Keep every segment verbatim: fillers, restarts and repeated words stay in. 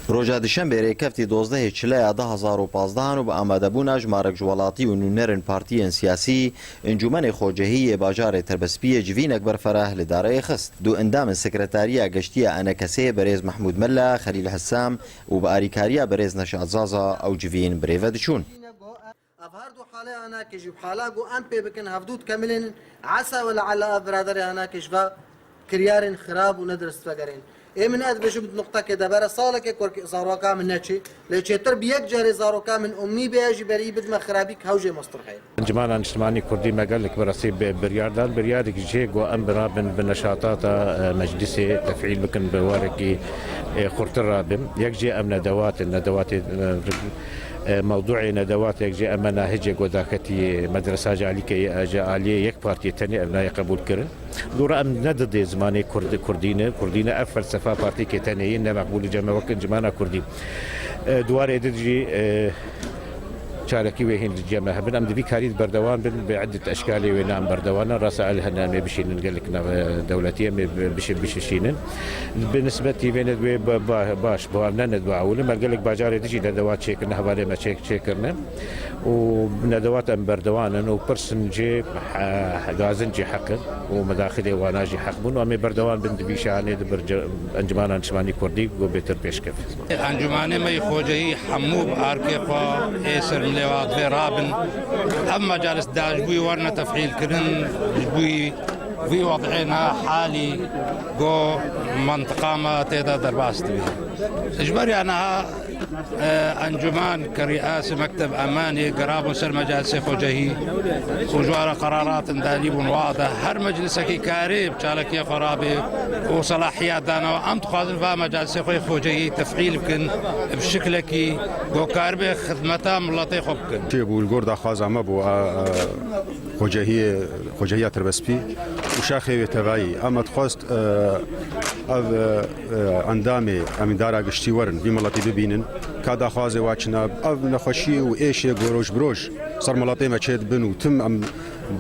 Roja Dişembê rêkeftî dozdehê Çileya du hezar û pazdeh an û bi amadebûna jimarek ji welatî û nûnerên partiyên siyasî, Encûmenê Xocehî yê bajarê Terbespiyê civînek berfereh li dareyê xist. Du endamên Sekretariya Geştî ya ENKSê, berêz Mehmûd Mela, Xelîl Hessam û bi arîkariya berêz Neşat Zaza ew civîn bi rê ve diçûn. Ev her du halê anakê jî û hala ku em pê bikin hevdû dikemilînin, esa we leala ev biraderê anakê ji va kiryarên xirab û nedurist vegerên. Ê min ez dibêjim di nuqtekê de bere salekê ku zaroka min neçî, lê çêtir bi yek carê zaroka min umnî bê, ez jî berî bidime xirabî ku hew jê mestir heye. Encûmena Niştimanî Kurdî me gelek bi rastî bi-, biryar dan. Biryarek jê ku em birabin bi neşatata, e, meclisê tefîl bikin bi warekî, e, xurtir rabin. Yek jê ev nedewat in, nedewatê, e, E, mewdûê nedewatek jî em menahicê ku daketî medresa ji alîkê, ji aliyê yek partiyê tenê ev nayê qebûl kirin. Dora em ne didê zimanê kurd, kurdî ne, kurdî ne, ev felsefa partiyekê tenê ye, ne meqbûl e cem me wek encûmena kurdî. E, di warê din jî, e, çalakî wê hîn li cem me hebin. Em di vî karî de berdewam bin, bi eddî eşkalê wê nan berdewam ne. Rasa el hene em ê bişînin gelek nav, e, dewletî em ê bi-, bişi-, bişişînin. Bi nisbetî vê nedwê ba-, ba-, baş, ba-, ne nedwa ewil e. Me gelek bajarê dijî nedewa çêkirine, hevalê me çêk-, çêkirine. Û nedewat em berdewam in û pirsin jî, he-, gazin jî heq in û medaxilê wana jî heq bûn û em ê berdewam bin di vî şanê di bir ce-, Encûmena Niştimanî Kurdî ku bêtir pêş keve. Encûmenê me yê xoceyî hemû bi arkê xwe ê ser milê wa divê rabin. Ev mecalis da ji bo werne tefîl kirin, ji bo vî wed'ê niha halî ku mentiqa me tê de derbas dibe. Ji ber ya niha, e, encûmen ke rîasê mekteb emanê gerabûn ser mecalisê xocehî û ji wara qerarat in dalî bûn wada her meclisekî karê bi çalakiyê xwe rabê û selahiyet danawa. Em dixwazin va mecalisê xwe yê xocehî tefîl bikin bi şiklekî ku karibe xizmeta miletê xwe bikin. Çêbû li gor daxwaza me bû, a, a, xocehiyê, xocehiya Tirbespî û şaxê wê tevayî. Em dixwest, e, ev, e, e, endamê emîndara giştî werin, vî miletî bibînin, ka daxwazê wa çi ne. Ev nexweşiyê û êşê ku roj bi roj ser miletê me çêdibin û tim em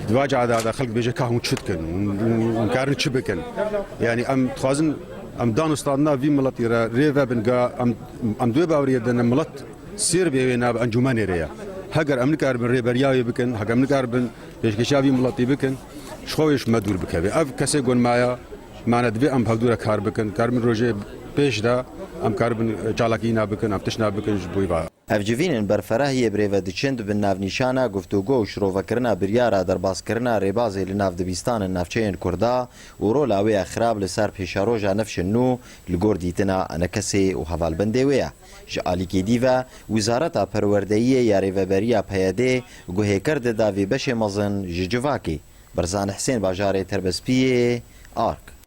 di va cihê de xelk dibêje ka hûn çi dikin, hûn, hûn, hûn karin çi bikin. Yanî em dixwazin em danûstandina vî miletî re rê vebin, ga em, em di wê baweriyê de ne milet sêr bê wê nav encûmenê re ye. Heger em nikaribin rêberiya wê bikin, heger em nikaribin pêşkêşiya vî miletî bikin, ji xwe wê ji me dûr bikeve. Ev kesê gon maya, mane divê em hevdû re kar bikin, karibin rojê pêş de em karibin çalakîna bikin, em tiştna bikin ji bo vê. Ev civînên berfereh yê bi rê ve diçin dibin navnîşana guftûgo û şirovekirina biryara derbaskirina rêbazê li nav dibistanin navçeyên Kurda û rola wê ya xirab li ser pêşeroja nifşên nû li gor dîtina ENKSê û hevalbendê wê ye. Ji alîkê dî ve, Wizareta Perwerdeyiyê ya Rêveberiya PYDê guhêkir dida vê beşê mezin ji civakê. Berzan Husên, bajarê Terbespiyê, Ark.